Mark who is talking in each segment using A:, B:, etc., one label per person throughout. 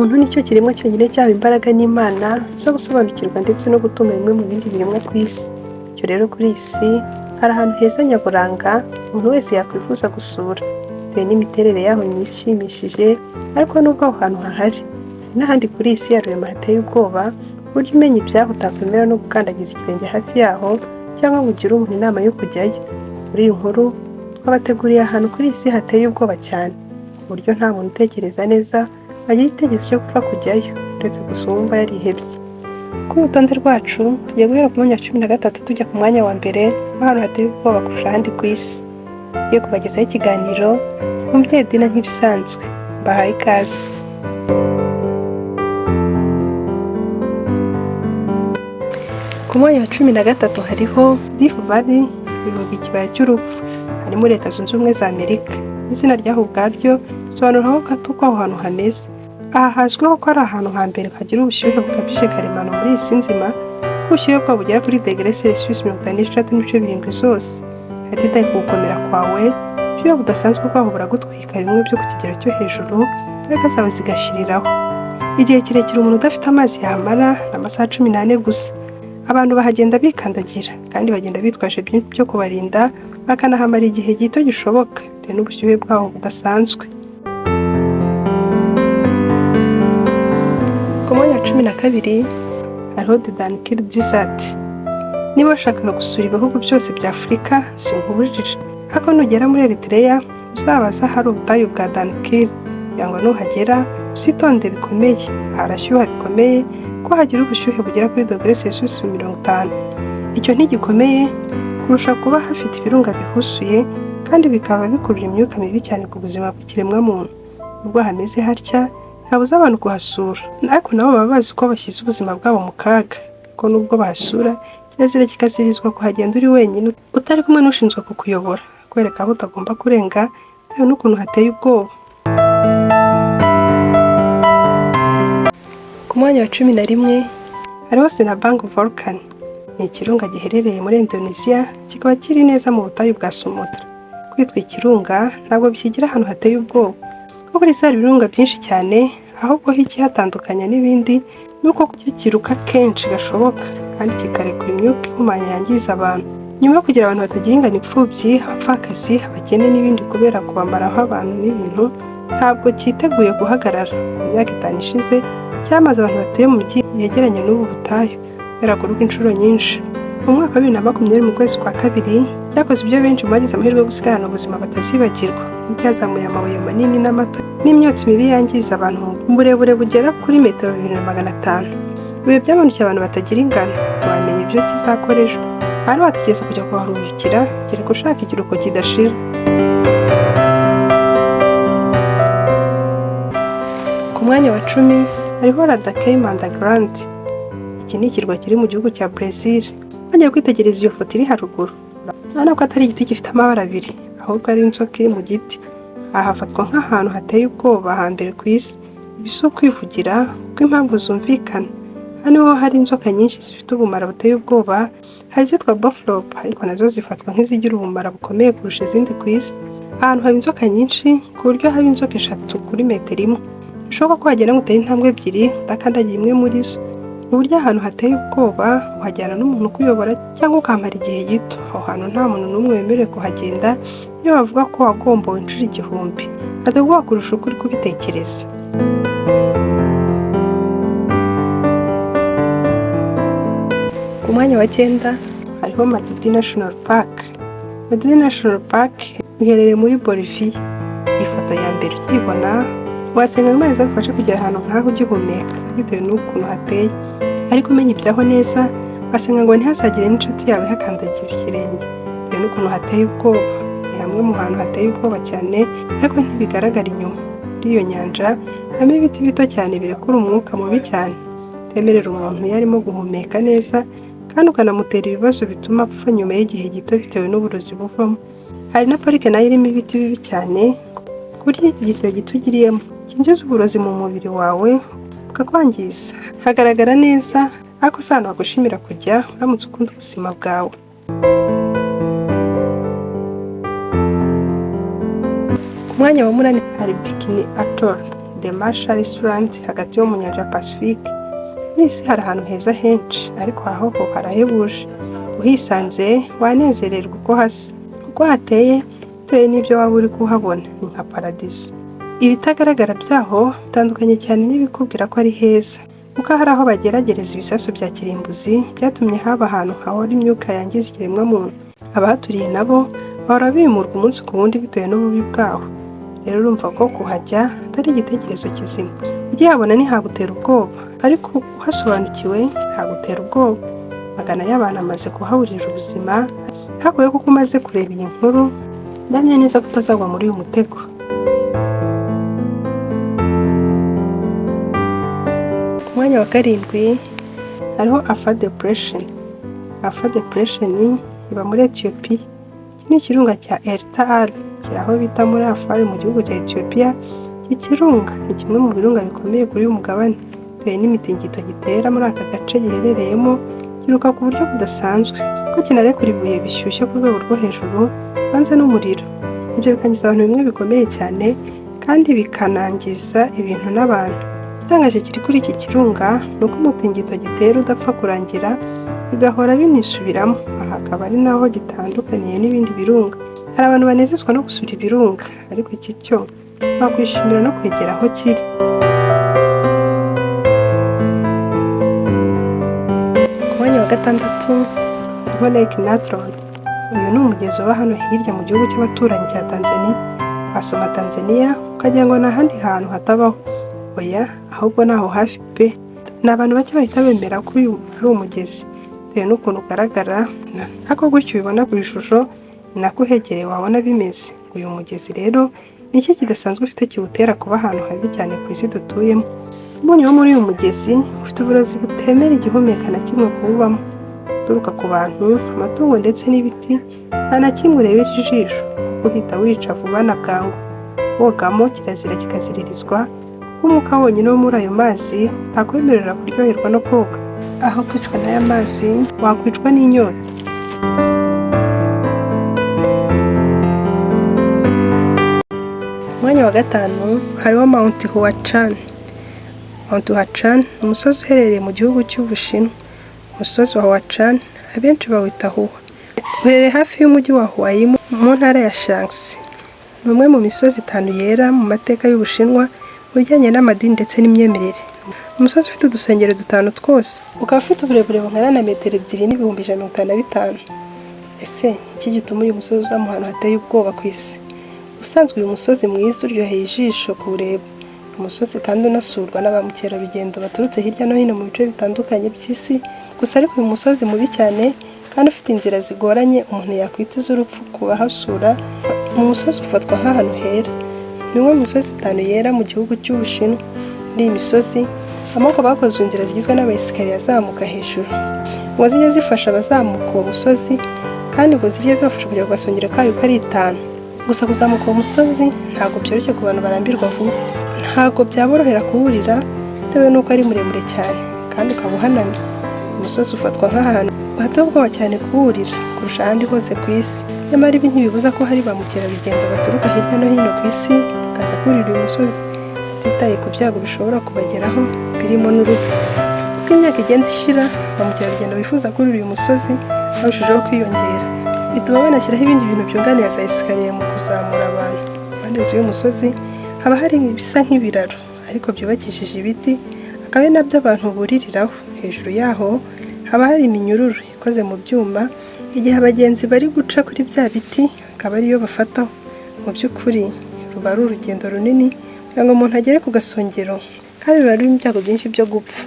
A: Umuntu nicyo kiremwa cyonyine cyahawe imbaraga n'Imana zo gusobanukirwa ndetse no gutunga bimwe mu bindi biremwa ku isi. Bityo rero kuri iyi si hari ahantu heza nyaburanga umuntu wese yakwifuza gusura, bitewe n'imiterere yaho myiza ishimishije. Ariko nubwo aho hantu hahari, hari n'ahandi kuri iyi si ya rurema hateye ubwoba, ku buryo umenya ibyaho utakwemera no gukandagiza ikirenge hafi yaho cyangwa ngo ugire umuntu inama yo kujyayo. Muri iyi nkuru twabateguriye ahantu kuri iyi si hateye ubwoba cyane, ku buryo nta muntu utekereza neza wagira igitekerezo cyo gupfa kujyayo, uretse gusa uwumva yarihebye. Kuri uru rutonde rwacu tugiye guhera ku mwanya wa 13 tujya ku mwanya wa mbere w'ahantu hateye ubwoba kurusha ahandi ku isi. Tugiye kubagezaho ikiganiro Umubyeyi Dina nk'ibisanzwe, mbahaye ikaze. Ku mwanya wa 13 hariho Death Valley, bivuga ikibaya cy'urupfu, harimo Leta Zunze Ubumwe za Amerika. Izina ryaho ubwaryo risobanura gato uko aho hantu hameze. Aha hazwiho ko ari ahantu hambere hagira ubushyuhe bukabije karemano muri iyi si nzima, kuko ubushyuhe bwabo bugera kuri degere Celsius 56.7 zose. Hatitaye ku gukomera kwawe, ubushyuhe budasanzwe bwaho buragutwika bimwe byo ku kigero cyo hejuru, imbaraga zawe zigashiriraho. Igihe kirekire umuntu udafite amazi yamara ni amasaha 14 gusa. Abantu bahagenda bikandagira kandi bagenda bitwaje byinshi byo kubarinda, bakanahamara igihe gito gishoboka bitewe n'ubushyuhe bwaho budasanzwe. Ku mwanya wa 12 hariho The Danakil Desert. Niba washakaga gusura ibihugu byose bya Afurika sinkubujije, ariko nugera muri Eritrea uzabaze ahari ubutayu bwa Danakil, kugira ngo nuhagera uzitonde bikomeye. Harashyuha bikomeye ko hagira ubushyuhe bugera kuri dogere Celsius 50. Icyo ntigikomeye kurusha kuba hafite ibirunga bihusuye kandi bikaba bikurura imyuka mibi cyane ku buzima bw'ikiremwamuntu. Nubwo hameze hatya, ntabuza abantu kuhasura, ariko nabo baba bazi ko bashyize ubuzima bwabo mu kaga, kuko nubwo bahasura kirazira kikazirizwa kuhagenda uri wenyine utari kumwe n'ushinzwe kukuyobora, kwereka aho utagomba kurenga bitewe n'ukuntu hateye ubwoba. Ku mwanya wa 11 hariho Sinabung Volcano. Ni ikirunga giherereye muri Indonesia, kikaba kiri neza mu butayu bwa Sumatra. Kwitwa ikirunga ntabwo bikigira ahantu hateye ubwoba, kuko kuri isi hari ibirunga byinshi cyane, ahubwo ikihatandukanya n'ibindi ni uko cyo kiruka kenshi gashoboka kandi kikarekura imyuka ihumanya yangiza abantu. Nyuma yo kugira abantu batagira ingano, imfubyi, abapfakazi, abakene n'ibindi kubera kubamaraho abantu n'ibintu, ntabwo cyiteguye guhagarara. Mu myaka 5 ishize cyamaze abantu batuye mu mijyi yegeranye n'ubu butayu kubera kuruka inshuro nyinshi. Mu mwaka wa 2020 mu kwezi kwa kabiri cyakoze ibyo benshi mu bagize amahirwe yo gusigarana ubuzima batazibagirwa, nk'icyazamuye amabuye manini n'amato n'imyotsi mibi yangiza abantu mu burebure bugera kuri metero 2500. Ibihe byamanukiye abantu batagira ingano, wamenya ibyo kizakora ejo. Aha watekereza kujya kuharuhukira, kereka ushaka ikiruhuko kidashira. Ku mwanya wa 10 hariho Ladakai Manda Grande. Iki ni ikirwa kiri mu gihugu cya Brazil. Wongeye kwitegereza iyo foto iri haruguru, urabona ko atari igiti gifite amabara abiri, ahubwo ari inzoka iri mu giti. Aha hafatwa nk'ahantu hateye ubwoba hambere ku isi. Ibi si ukwivugira kuko impamvu zumvikana. Hano ho hari inzoka nyinshi zifite ubumara buteye ubwoba, hari izitwa buffalo ariko nazo zifatwa nk'izigira ubumara bukomeye kurusha izindi ku isi. Ahantu haba inzoka nyinshi ku buryo haba inzoka 3 kuri metero imwe. Bishoboka ko wagenda ngo utere intambwe 2 udakandagiye imwe muri zo. Uburyo ahantu hateye ubwoba uhajyana n'umuntu ukuyobora cyangwa ukamara igihe gito. Aho hantu nta muntu n'umwe wemerewe kuhagenda, niyo bavuga ko wagombowe inshuro 1000. Hateye ubwoba kurusha uko uri kubitekereza. Ku mwanya wa 9 hariho Madidi National Park. Madidi National Park iherereye muri Bolivia. Ifoto ya mbere ukiyibona wasenga Imana izagufashe kugera ahantu nk'aho ugihumeka bitewe n'ukuntu hateye. Ariko umenya ibyaho neza wasenga ngo ntihazagire n'inshuti yawe ihakandagiza ikirenge bitewe n'ukuntu hateye ubwoba. Ni hamwe mu hantu hateye ubwoba cyane ariko ntibigaragara inyuma. Muri iyo nyanja habamo ibiti bito cyane birekura umwuka mubi cyane, utemerera umuntu iyo arimo guhumeka neza kandi ukanamutera ibibazo bituma apfa nyuma y'igihe gito bitewe n'uburozi buvamo. Hari na parike nayo irimo ibiti bibi cyane ku buryo igisebe gito ugiriyemo cyinjiza uburozi mu mubiri wawe bukakwangiza. Hagaragara neza ariko si ahantu hagushimira kujya uramutse ukunda ubuzima bwawe. Ku mwanya wa 8 hari Bikini Atoll. The Marshall Island hagati yo mu nyanja ya Pacifique. Muri iyi si hari ahantu heza henshi, ariko aho ho harahebuje. Uhisanze wanezererwa uko hasa, uko hateye, bitewe n'ibyo waba uri kuhabona, ni nka paradiso. Ibitagaragara byaho bitandukanye cyane n'ibikubwira ko ari heza, kuko hari aho bageragereza ibisasu bya kirimbuzi byatumye haba ahantu hahora imyuka yangiza ikiremwamuntu. Abahaturiye nabo bahora bimurwa umunsi ku wundi bitewe n'ububi bwaho. Rero urumva ko kuhajya atari igitekerezo kizima. Ukihabona ntihagutera ubwoba, ariko uhasobanukiwe ntagutera ubwoba. Magana y'abantu amaze kuhaburira ubuzima, hakuyeho kuko umaze kureba iyi nkuru, ndamya neza ko utazagwa muri uyu mutego. Ku mwanya wa karindwi hariho Afar Depression. Afar Depression iba muri Ethiopia. Iki ni ikirunga cya Erta Ale, kiri aho bita muri Afar mu gihugu cya Ethiopia. Iki kirunga ni kimwe mu birunga bikomeye kuri uyu mugabane, bitewe n'imitingito gitera muri aka gace giherereyemo, kiruka ku buryo budasanzwe, ko kinarekura ibuye bishyushye ku rwego rwo hejuru bivanze n'umuriro. Ibyo bikangiza abantu bimwe bikomeye cyane kandi bikanangiza ibintu n'abantu. Igitangaje kiri kuri iki kirunga ni uko umutingito gitera udapfa kurangira, bigahora binisubiramo. Aha akaba ari naho gitandukaniye n'ibindi birunga. Hari abantu banezezwa no gusura ibirunga, ariko iki cyo bakwishimira no kwegera aho kiri. Ku mwanya wa gatandatu hariho Lake Natron. Uyu ni umugezi uba hano hirya mu gihugu cy'abaturanyi cya Tanzania. Wasoma Tanzania ukagira ngo ni ahandi hantu hatabaho. Oya, ahubwo ni aho hafi pe. Ni abantu bake bahita bemera ko uyu ari umugezi bitewe n'ukuntu ugaragara, ariko gutyo ubibona ku ishusho ni nako uhegereye wabona bimeze. Uyu mugezi rero ni iki kidasanzwe ufite kiwutera kuba ahantu habi cyane ku isi dutuyemo. Umunyu wo muri uyu mugezi ufite uburozi butemera igihumeka na kimwe kuwubamo, uturuka ku bantu, amatungo ndetse n'ibiti, nta na kimwe urebera ijisho kuko uhita wica vuba na bwangu. Wogamo kirazira kikaziririzwa, kuko umwuka wonyine wo muri ayo mazi utakwemerera kuryoherwa no koga. Aho kwicwa n'aya mazi wakwicwa n'inyota. Ku mwanya wa gatanu hariho Mount Huachan. Mount Huachan ni umusozi uherereye mu gihugu cy'Ubushinwa. Umusozi wa Huachan abenshi bawita Hua. Uherereye hafi y'umujyi wa Huai mu ntara ya Shaanxi. Ni umwe mu misozi itanu yera mu mateka y'Ubushinwa mu bijyanye n'amadini ndetse n'imyemerere. Umusozi ufite udusengero dutanu twose, ukaba ufite uburebure bungana na metero 2,155,000. Ese iki gituma uyu musozi uza mu hantu hateye ubwoba ku isi? Ubusanzwe uyu musozi mwiza uryoheye ijisho kuwureba. Ni umusozi kandi unasurwa na ba mukerarugendo baturutse hirya no hino mu bice bitandukanye by'isi. Gusa ariko uyu musozi mubi cyane kandi ufite inzira zigoranye umuntu yakwita iz'urupfu ku bahasura. Umusozi ufatwa nk'ahantu hera. Ni umwe mu misozi itanu yera mu gihugu cy'Ubushinwa. Muri iyi misozi amoko bakozwe inzira zigizwe n'amayesikariye azamuka hejuru, ngo zijye zifasha abazamuka uwo musozi, kandi ngo zijye zibafasha kugera ku gasongero kayo uko ari itanu. Gusa kuzamuka uwo musozi ntabwo byoroshye ku bantu barambirwa vuba. Ntabwo byaborohera kuwurira bitewe n'uko ari muremure cyane kandi ukaba uhanamye. Umusozi ufatwa nk'ahantu hateye ubwoba cyane kuwurira kurusha ahandi hose ku isi. Nyamara ibi ntibibuza ko hari ba mukerarugendo baturuka hirya no hino ku isi bakaza kurira uyu musozi, batitaye ku byago bishobora kubageraho birimo n'urupfu. Uko imyaka igenda ishira, ba mukerarugendo bifuza kurira uyu musozi barushijeho kwiyongera, bituma banashyiraho ibindi bintu byunganira za esikariye mu kuzamura abantu. Impande z'uyu musozi haba hari ibisa nk'ibiraro ariko byubakishije ibiti, akaba ari nabyo abantu buririraho. Hejuru yaho haba hari iminyururu ikoze mu byuma, igihe abagenzi bari guca kuri bya biti akaba ariyo bafataho. Mu by'ukuri ruba ari urugendo runini kugira ngo umuntu agere ku gasongero, kandi ruba rurimo ibyago byinshi byo gupfa.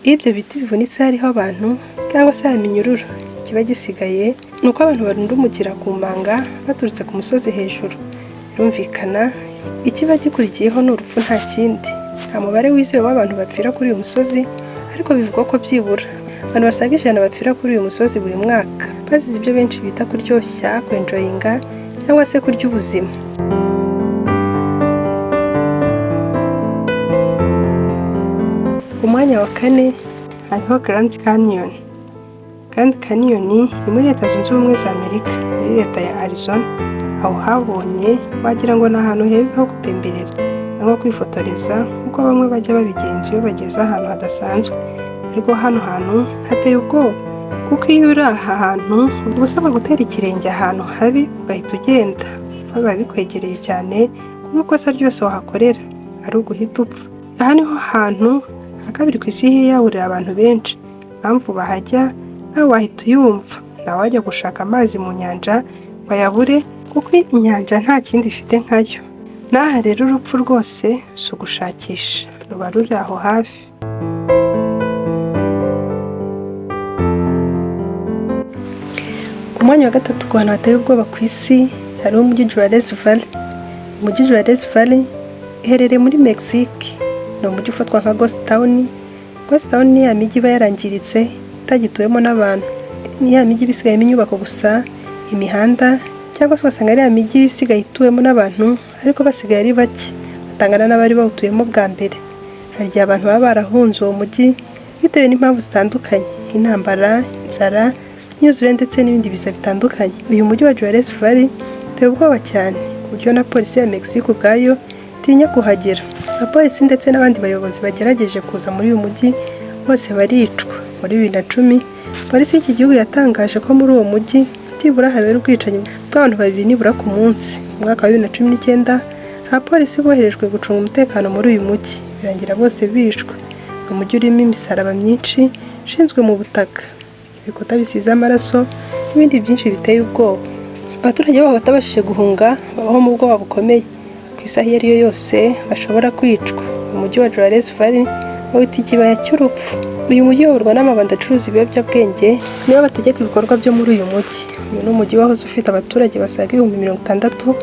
A: Iyo ibyo biti bivunitse hariho abantu cyangwa se ya minyururu, ikiba gisigaye ni uko abantu barundumukira ku manga baturutse ku musozi hejuru. Birumvikana ikiba gikurikiyeho ni urupfu nta kindi. Nta mubare wizewe w'abantu bapfira kuri uyu musozi, ariko bivugwa ko byibura abantu basaga 100 bapfira kuri uyu musozi buri mwaka, bazize ibyo benshi bita kuryoshya, kwenjoyinga cyangwa se kurya ubuzima. Ku mwanya wa kane hariho Grand Canyon. Grand Canyon ni muri Leta Zunze Ubumwe za Amerika, muri leta ya Arizona. Aho habonye wagira ngo ni ahantu heza ho gutemberera nko kwifotoreza nk'uko bamwe bajya babigenza iyo bageze ahantu hadasanzwe. Ariko hano hantu hateye ubwoba, kuko iyo uri aha hantu uba usabwa gutera ikirenge ahantu habi ugahita ugenda. Biba bikwegereye cyane kuko ikosa ryose wahakorera ari uguhita upfa. Aha niho hantu ha kabiri ku isi hiyahurira abantu benshi. Impamvu bahajya nawe wahita uyumva. Ntawajya gushaka amazi mu nyanja ngo ayabure, kuko inyanja nta kindi ifite nkayo. N'aha rero urupfu rwose si ugushakisha, ruba ruri aho hafi. Ku mwanya wa gatatu ku hantu hateye ubwoba ku isi hariho umujyi Juarez Valley. Umujyi Juarez Valley iherereye muri Mexique. Ni umujyi ufatwa nka ghost town. Ghost town ni ya mijyi iba yarangiritse itagituwemo n'abantu. Ni ya mijyi iba isigayemo inyubako gusa, imihanda, cyangwa se ugasanga ari ya mijyi isigaye ituwemo n'abantu ariko basigaye ari bake, batangana n'abari bawutuyemo bwa mbere. Hari igihe abantu baba barahunze uwo mujyi bitewe n'impamvu zitandukanye nk'intambara, inzara, imyuzure ndetse n'ibindi biza bitandukanye. Uyu mujyi wa Juarez Valley uteye ubwoba cyane ku buryo na polisi ya Mexique ubwayo itinya kuhagera. Abapolisi ndetse n'abandi bayobozi bagerageje kuza muri uyu mujyi bose baricwa. Muri 2010 polisi y'iki gihugu yatangaje ko muri uwo mujyi byibura habera ubwicanyi bw'abantu babiri nibura ku munsi. Mu mwaka wa 2019 abapolisi boherejwe gucunga umutekano muri uyu mujyi, birangira bose bishwe. Ni umujyi urimo imisaraba myinshi ishinzwe mu butaka, ibikuta bisize amaraso n'ibindi byinshi biteye ubwoba. Abaturage babo batabashije guhunga babaho mu bwoba bukomeye, ku isaha iyo ari yo yose bashobora kwicwa. Umujyi wa Juarez Valley bawita ikibaya cy'urupfu. Uyu mujyi uyoborwa n'amabandi acuruza ibiyobyabwenge, nibo bategeka ibikorwa byo muri uyu mujyi. Uyu ni umujyi wahoze ufite abaturage basaga 60,000,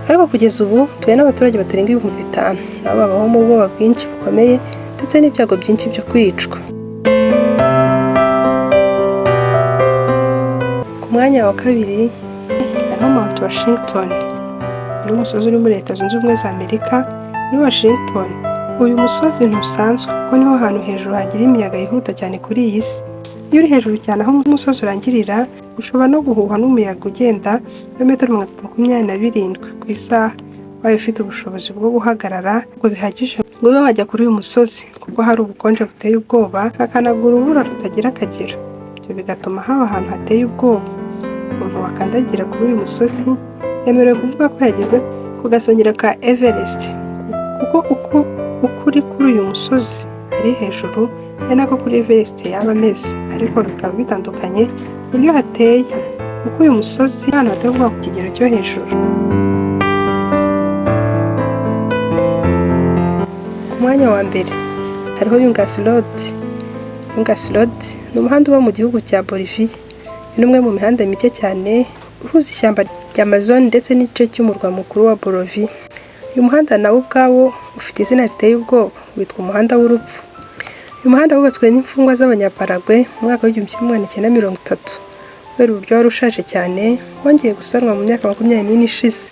A: ariko kugeza ubu utuwe n'abaturage batarenga 5000, nabo babaho mu bwoba bwinshi bukomeye ndetse n'ibyago byinshi byo kwicwa. Ku mwanya wa kabiri hariho Mount Washington. Ni umusozi uri muri Leta Zunze Ubumwe za Amerika muri Washington. Uyu musozi ntusanzwe kuko niho hantu hejuru hagira imiyaga yihuta cyane kuri iyi si. Iyo uri hejuru cyane aho umusozi urangirira, ushobora no guhuhwa n'umuyaga ugenda ibirometero 327 ku isaha. Ubaye ufite ubushobozi bwo guhagarara ngo bihagije ngo ube wajya kuri uyu musozi, kuko hari ubukonje buteye ubwoba, hakanagwa urubura rutagira akagero. Ibyo bigatuma haba ahantu hateye ubwoba. Umuntu wakandagira kuri uyu musozi yemerewe kuvuga ko yageze ku gasongero ka Everest, kuko uko uri kuri uyu musozi ari hejuru ari nako kuri Everest yaba ameze, ariko bikaba bitandukanye uburyo hateye, kuko uyu musozi ahantu hateye ubwoba ku kigero cyo hejuru. Ku mwanya wa mbere hariho Yungas Road. Yungas Road ni umuhanda uba mu gihugu cya Bolivia. Ni umwe mu mihanda mike cyane uhuza ishyamba rya Amazon ndetse n'igice cy'umurwa mukuru wa Bolivia. Uyu muhanda nawo ubwawo ufite izina riteye ubwoba, witwa umuhanda w'urupfu. Uyu muhanda wubatswe n'imfungwa z'Abanyaparagwe mu mwaka wa 1930. Kubera uburyo wari ushaje cyane, wongeye gusanwa mu myaka 24 ishize.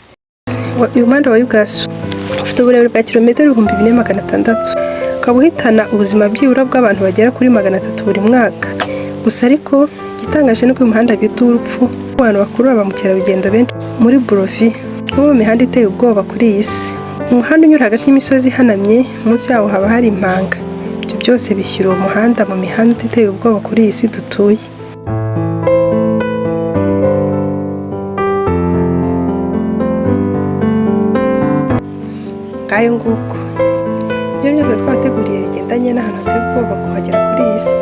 A: Uyu muhanda wa Yungas ufite uburebure bwa kilometero 4600, ukaba uhitana ubuzima byibura bw'abantu bagera kuri 300 buri mwaka. Gusa ariko igitangaje ni uko uyu muhanda bita uw'urupfu, abantu bakurura ba mukerarugendo benshi muri Bolivia, umwe mu mihanda iteye ubwoba kuri iyi si. Umuhanda unyura hagati y'imisozi ihanamye, munsi yawo haba hari impanga. Ibyo byose bishyira uwo muhanda mu mihanda iteye ubwoba kuri iyi si dutuye. Ngayo nguko ibyo byose twabateguriye bigendanye n'ahantu hateye ubwoba kuhagera kuri iyi si.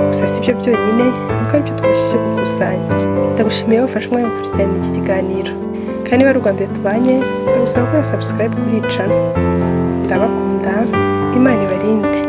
A: Gusa si byo byonyine, kuko aribyo twabashije gukusanya. Ndagushimiye wafashe umwanya wo gukurikirana iki kiganiro, kandi niba ari ubwa mbere tubanye, ndagusaba gukora subscribe kuri iyi channel. Ndabakunda, Imana ibarinde.